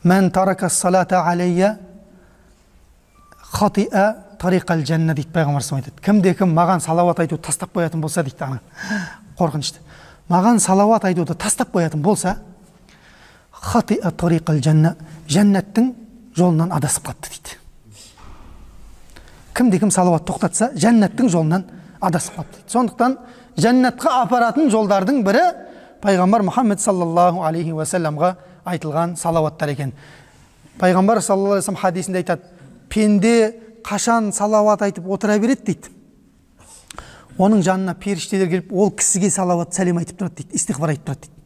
Мән тарака салата алейя хатиа тариқал жанна дейді пайғамбар айтады. Кімде кім маған салауат айтуды тастап қоятын болса дейді, ана қорқынышты. Маған салауат айтуды тастап қоятын болса, хатиа тариқал жанна, жәннаттың жолынан адасып қалыпты дейді. Кімде кім салауат тоқтатса, жәннаттың жолынан адасып қалыпты дейді. Сондықтан жәннатқа апаратын жолдардың бірі пайғамбар Мұхаммед саллаллаху алейхи уассаламға айтылған салауаттар екен. Пайғамбар саллаллаху алейхи уассалам хадисінде айтады, пенде қашан салауат айтып отыра береді дейді, оның жанына періштелер келіп ол кісіге салауат сәлем айтып тұрады дейді, истиғфар айтып тұрады дейді.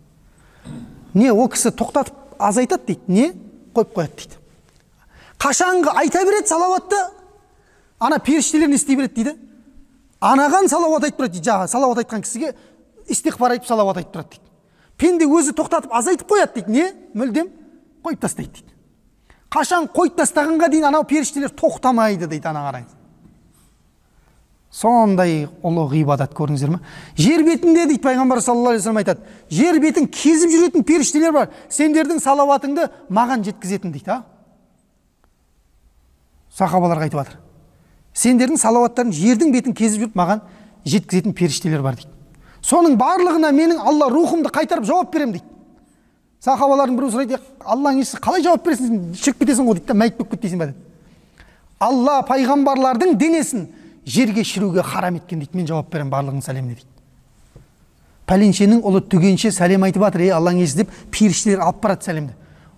Не ол кісі тоқтатып азайтады дейді, не қойып қояды дейді. Қашанғы айта береді салауатты, ана періштелер не істей береді дейді, анаған салауат айтып тұрады дейді, жаңағы салауат айтқан кісіге истиғфар айтып салауат айтып тұрады дейді. Пенде өзі тоқтатып азайтып қояды дейді, не мүлдем қойып тастайды дейді. Қашан қойып тастағанға дейін анау періштелер тоқтамайды дейді, ана қараңыз. Сондай ұлы ғибадат, көрдіңіздер ме? Жер бетінде дейді пайғамбар саллаллаху алейхи уассалам айтады, жер бетін кезіп жүретін періштелер бар, сендердің салауатыңды маған жеткізетін дейді. Сахабаларға айтып жатыр, сендердің салауаттарын жердің бетін кезіп жүріп маған жеткізетін періштелер бар дейді. Соның барлығына менің Алла рухымды қайтарып жауап беремін дейді. Сахабалардың біреуі сұрайды, Алланың елшісі қалай жауап бересің, шіріп кетесің ғой дейді да, мәйіт болып кетпейсің ба деді. Алла пайғамбарлардың денесін жерге шіруге харам еткен дейді, мен жауап беремін барлығының сәлеміне дейді. Пәленшенің ұлы түгенше сәлем айтып жатыр, ей Алланың елшісі деп періштелер алып барады сәлемді.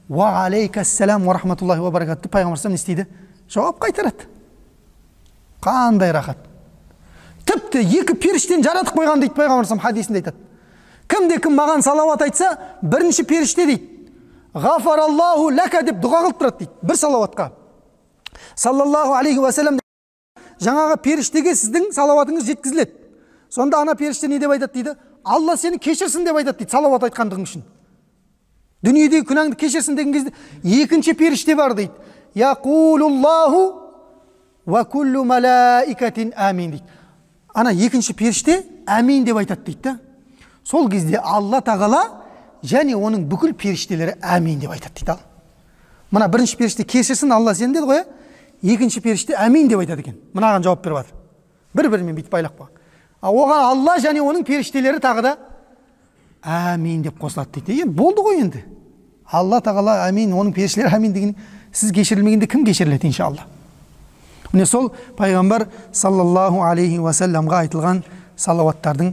Уа алейкассалам уа рахматуллахи уа баракатух деп пайғамбар не істейді? Жауап қайтарады. Қандай рахат. Тіпті екі періштені жаратып қойған дейді пайғамбар хадисінде айтады. Кімде кім маған салауат айтса, бірінші періште дейді, ғафараллаху ләка деп дұға қылып тұрады дейді, бір салауатқа. Саллаллаху алейхи уассалам жаңағы періштеге сіздің салауатыңыз жеткізіледі. Сонда ана періште не деп айтады дейді? Алла сені кешірсін деп айтады дейді, салауат айтқандығың үшін. Дүниедегі күнәңді кешірсін деген кезде екінші періште бар дейді. Яқулуллаху уа куллу малаикатин амин дейді. Ана екінші періште әмин деп айтады дейді да. Сол кезде Алла тағала және оның бүкіл періштелері әмин деп айтады дейді. Мына бірінші періште кешірсін Алла сені деді ғой, екінші періште әмин деп айтады екен. Мынаған жауап беріп жатыр. Бір-бірімен бүйтіп байлап қойған. Оған Алла және оның періштелері тағы да әмин деп қосылады дейді. Енді болды ғой енді. Алла тағала әмин, оның періштелері әмин деген, сіз кешірілмегенде кім кешіріледі иншалла? Міне сол пайғамбар саллаллаху алейхи уассаламға айтылған салауаттардың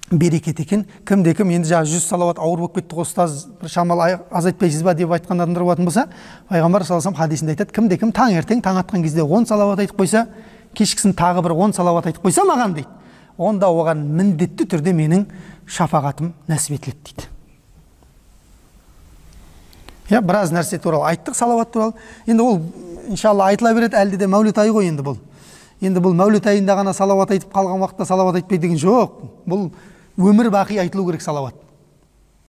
берекеті екен. Кімде кім енді жаңа 100 салауат ауыр болып кетті ғой ұстаз, бір шамалы азайтпайсыз ба деп айтқан адамдар болатын болса, пайғамбар саллаллаху алейхи уассалам хадисінде айтады, кімде кім таңертең таң атқан кезде 10 салауат айтып қойса, кешкісін тағы бір 10 салауат айтып қойса маған дейді, онда оған міндетті түрде менің шафағатым нәсіп етіледі дейді. Я біраз нәрсе туралы айттық, салауат туралы. Енді ол иншалла айтыла береді, әлде де мәулет айы ғой енді бұл. Енді бұл мәулет айында ғана салауат айтып қалған уақытта салауат айтпай деген жоқ. Бұл өмір бақи айтылу керек салауат.